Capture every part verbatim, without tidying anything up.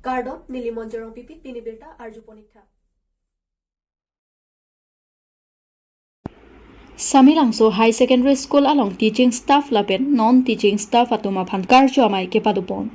Kardom, neli Monjorong Pipi, pini birta arjupon ik tha. Samelangso High Secondary School along teaching staff lapen non-teaching staff atum aphan karcho amei kepadopon.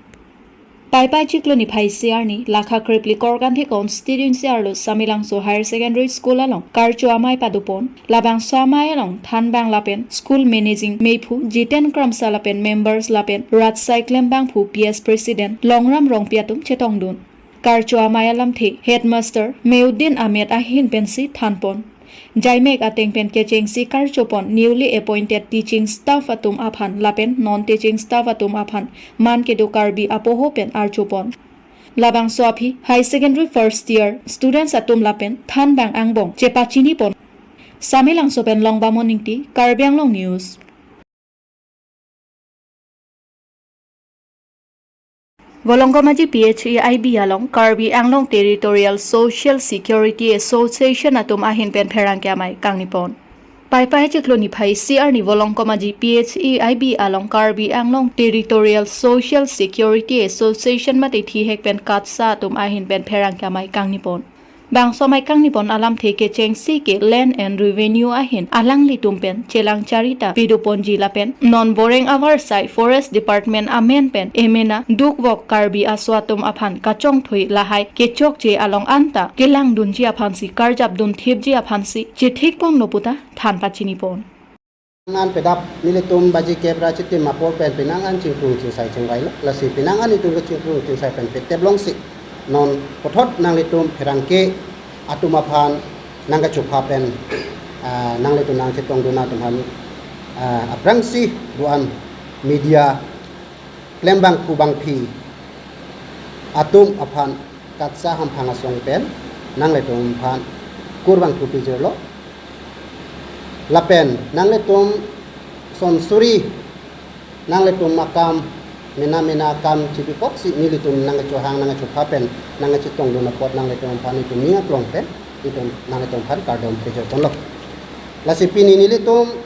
Paipai chiklo niphai isi arni, lakha krepli Korkanthi constituency arlo Samelangso Higher Secondary School along karcho amei padopon. Labangso amei along thanbang lapen school managing meiphu Jiten Kramsa lapen members lapen rat saiklem bangphu P S president Longram Rongpi atum chetongdun. Karcho amei alamthe headmaster Meuddin Ahmed ahin pensi thanpon. Jaimek ateng pen kechengsi karchopon newly appointed teaching staff atum aphan lapen non-teaching staff atum aphan man kedo Karbi apoho pen archopon. Labangso aphi High Secondary first year students atum lapen thanbang angbong chepachinipon. Samelangso pen Longbamon Ingti, Karbi Anglong News. Volongkom Aji P H E I B along Karbi Anglong Territorial Social Security Association atum ahin pen pherangke amei kangnipon. Paipai chiklo niphai isi arni Volongkom Aji P H E I B along Karbi Anglong Territorial Social Security Association mate thihek pen KATSSA atum ahin pen pherangke amei kangnipon. Bangso amei kangnipon alamthe kechengsi ke Land and Revenue ahin alanglitum pen chelang charita pidoponji lapen non boreng avarsai Forest Department amen pen emena dukvok Karbi aso atum aphan kachongthui lahai kechokche along anta kelangdunji aphansi karjapdun thipji aphansi chethikponlo puta than pachinipon. An pedap nelitum baji kep ra chitim apor pen penang an chingkrung chingsai chingvailo. Lasi penang an itum ke chingkrung chingsai pen petep longsi non puthot nanglitum pherangke atum aphan nangkachopha pen, ah, nanglitum nangchetongdun atum aphan, ah, aphrangsi do-an media klembangphu bangphi atum aphan KATSSA hamphang asong pen nanglitum aphan kurvangthu pijirlo. Lapen nanglitum son suri nanglitum akam mena mena akam chibikoksi nelitum nangkachohang nangkachopha pen nangkachetongdun apot nanglitum aphan itum ning aklong pen itum nanglitum aphan kardom pejirponlo. Lasi pini nelitum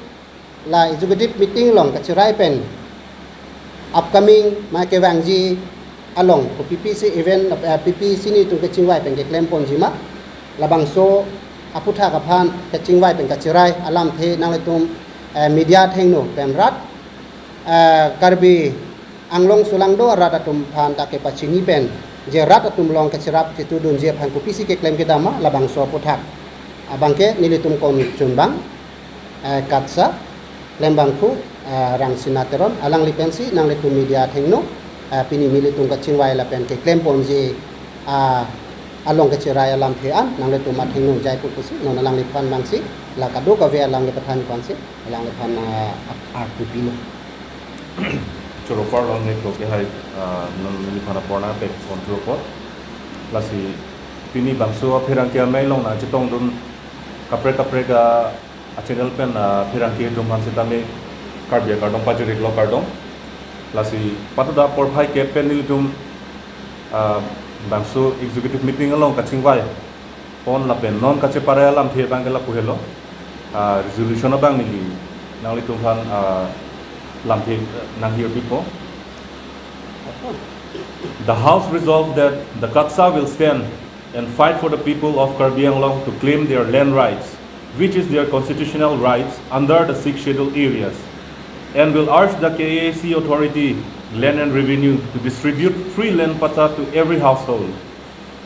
la executive meeting along kachirai pen upcoming ma kevangji along ko P P C event, eh, P P C nelitum kachingvai pen keklemponji ma labangso aputhak aphan kachingvai pen kachirai alamthe nanglitum, eh, media athengno pen rat, eh, Karbi Anglong sulangdo arat atum aphan ta kepachini pen je rat atum along kachirap chetudunji aphan kopisi keklem kedam ma labangso aputhak abangke nelitum komichun bang, eh, KATSSA klembangphu, eh, Rangsina Teron alangli pensi nanglitum media athengno, eh, pini nelitum kachingvai lapen keklemponji, ah, along kachirai alamthe an nanglitum athengno jaipo pusi non alangliphan bangsi la kadokave alangli pathan aphansi alangliphan, ah, arpu pilo. Choro apor along ne ko ke hai, ah, non neliphan apor nangpekpon choro apor. Lasi pini bangso apherangke amei along nangchetongdun kaprek kaprek a, a channel pen, ah, pherangke atum aphan sitame Karbi akardom pajir-iklo, kardom. Lasi patuda porphai kep pen nelitum, ah, bangso executive meeting along kachingvai pon lapen non kacheparai alamthe abangke lapu helo, ah, resolution abang neli nanglitum aphan, ah, lamthe, eh, nanghirpipo. The House resolved that the KATSSA will stand and fight for the people of Karbi Anglong to claim their land rights, which is their constitutional rights under the Sixth Schedule areas, and will urge the K A A C authority, Land and Revenue, to distribute free land patta to every household.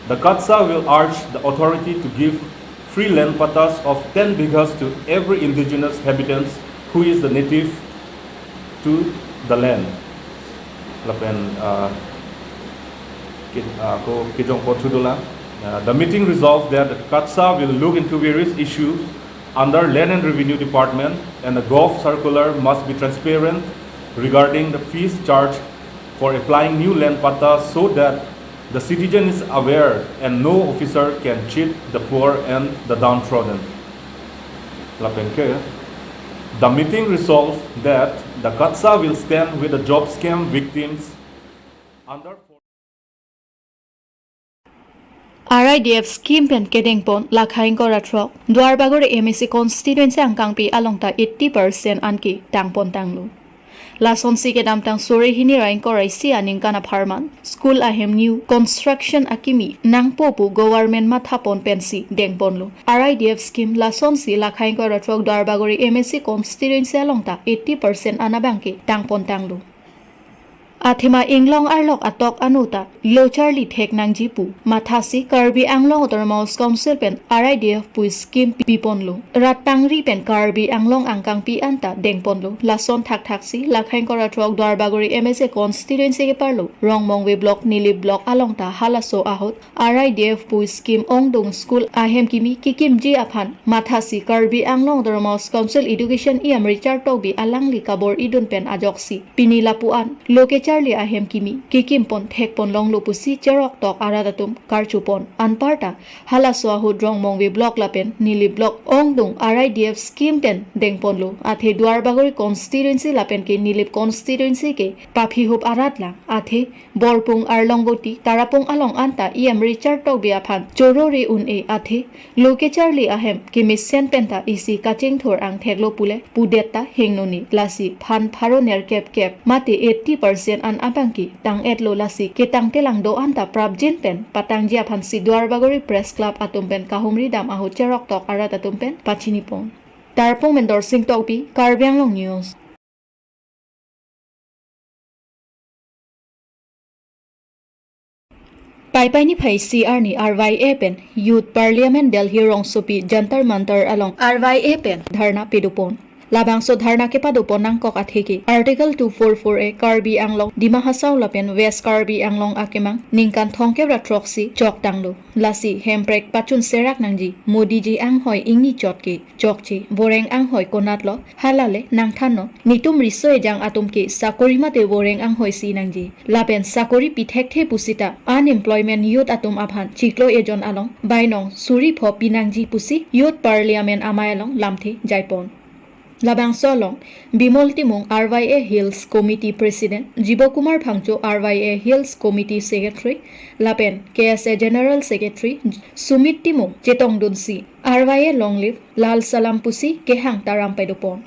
The KATSSA will urge the authority to give free land pattas of ten bighas to every indigenous habitants who is the native to the land. Lapen, uh, ki-, uh, ko kijong ko chudola. Uh, the meeting resolved that the KATSSA will look into various issues under Land and Revenue Department, and the Gov circular must be transparent regarding the fees charged for applying new land patta so that the citizen is aware and no officer can cheat the poor and the downtrodden. Lapen ke, the meeting resolved that the KATSSA will stand with the job scam victims under R I D F scheme pen kedengpon lakha ingkoi ra throk Duarbagori M A C constituency angkangpi along ta eighty percent anke tangpon tanglo. Lasonsi kedamtang suri hini ra ingkoi ra isi aningkan apharman school ahem new construction akimi nangpo pu government mathapon pensi dengponlo. R I D F scheme lasonsi lakhai ingkoi ra throk Duarbagori M A C constituency along ta eighty percent an abangke tangpon tanglo. Athema inglong arlok atok anu ta lo charli thek nangji pu mathasi Karbi Anglong Autonomous Council pen R I D F pu scheme piponlo. Rat pangri pen Karbi Anglong angkangpi anta dengponlo. Lason thakthaksi lakhai ingkoi ra throk Duarbagori M A C constituency keparlo Rongmongve block, Nilip block along ta halaso ahut R I D F pu scheme ongdung school ahem kimi kekimji aphan mathasi Karbi Anglong Autonomous Council Education E M Richard Tokbi alangli kabor-idun pen ajoksi pini lapu-an lo kecharli ahem kimi kekimpon thekpon longlo pusi cheroktok arat atum karchupon. Anparta halaso ahut Rongmongve block lapen Nilip block ongdung R I D F scheme pen dengponlo. Athe Duarbagori constituency lapen ke Nilip constituency ke paphihup arat lang. Athe Borpung, Arlongvoti, Tarapung along anta E M Richard Tokbi aphan choro re un-e athe lo kecharli ahem kemesen penta isi kachingthur angtheklo pule pudet ta hingno ni. Lasi phan pharo nerkep kep mate eighty percent an abangke tang-etlo. Lasi ketangtelang do-an ta prapjin pen patangji aphansi Duarbagori Press Club atum pen kahumri dam ahut cheroktok arat atum pen pachinipon. Tarapung pen Dorsing Tokbi, Karbi Anglong News. Paipai niphai isi arni R Y A pen Youth Parliament Delhi rongsopi Jantar Mantar along R Y A pen dharna padopon. Labangso dharna kepadopon nangkok atheke Article two four four A Karbi Anglong, Dima Hasao lapen West Karbi Anglong akemang ningkan thomkep ra throksi choktanglo. Lasi hemprek pachun serak nangji, Modi ji anghoi ingni chot ke chokche, voreng anghoi konatlo, halale nangthannon. Netum riso ejang atum ke sakori mate voreng anghoi si nangji. Lapen sakori pithekthe pusita unemployment youth atum aphan chiklo ejon along bainong suri pho pinangji pusi Youth Parliament amei along lamthe jaipon. Labangso along Bimol Timung, R Y A Hills Committee President, Jibo Kumar Phangcho, R Y A Hills Committee Secretary, lapen K S A General Secretary Sumit Timung chetongdunsi R Y A long live, lal salam pusi kehang taram padopon.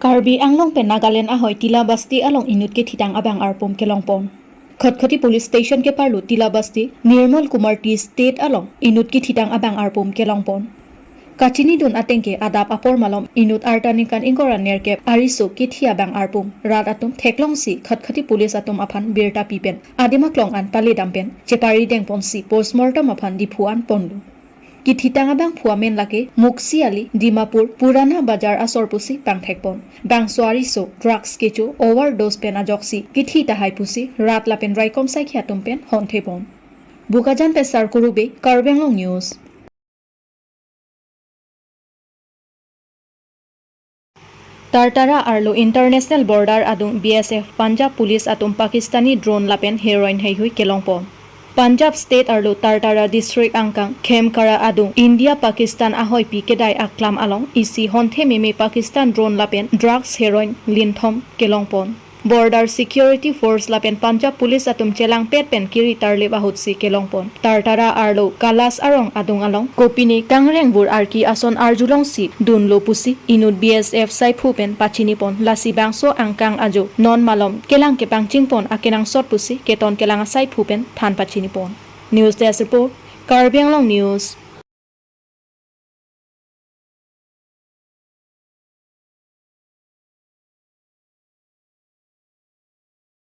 Karbi Anglong pen Nagaland ahoi Tila Basti along inut kethitang abang arpum kelongpon. Khatkhati Police Station keparlo Tila Basti, Nirmal Kumar Tea Estate along inut kethitang abang arpum kelongpon. Kachinidun atengke adap apor malom inut arta ningkan ingkoi ra nerkep ariso kethi abang arpum. Rat atum theklongsi Khatkhati Police atum aphan birta pipen adim aklong an paledam pen chepari dengponsi postmortem aphan Diphu an ponlo. Kethitang abangphu amen lake Muksi Ali, Dimapur, Purana Bazar asor pusi pangthekpon. Bangso ariso drugs kecho, overdose pen ajoksi kethi tahai pusi rat lapen raikom saikhi atum pen honthepon. Bokajan pen Sarkuru Bey, Karbi Anglong News. Tartara arlo international border adung B S F Punjab Police atum Pakistani drone lapen heroin heihui kelongpon. Punjab State arlo Tartara District angkang Khemkara adung India Pakistan ahoipi kedai aklam along isi honthe meme Pakistan drone lapen drugs heroin linthom kelongpon. Border Security Force lapen Punjab Police atum chelangpet pen kiri tarlip ahutsi kelongpon. Tartara arlo Kalas arong adung along kopine kangreng vur arki ason arjulongsi dunlo pusi inut B S F saiphu pen pachinipon. Lasi bangso angkang ajo non malom kelang kepangchingpon akenangsot pusi keton kelang asaiphu pen than pachinipon. News Desk Report, Karbi Anglong News.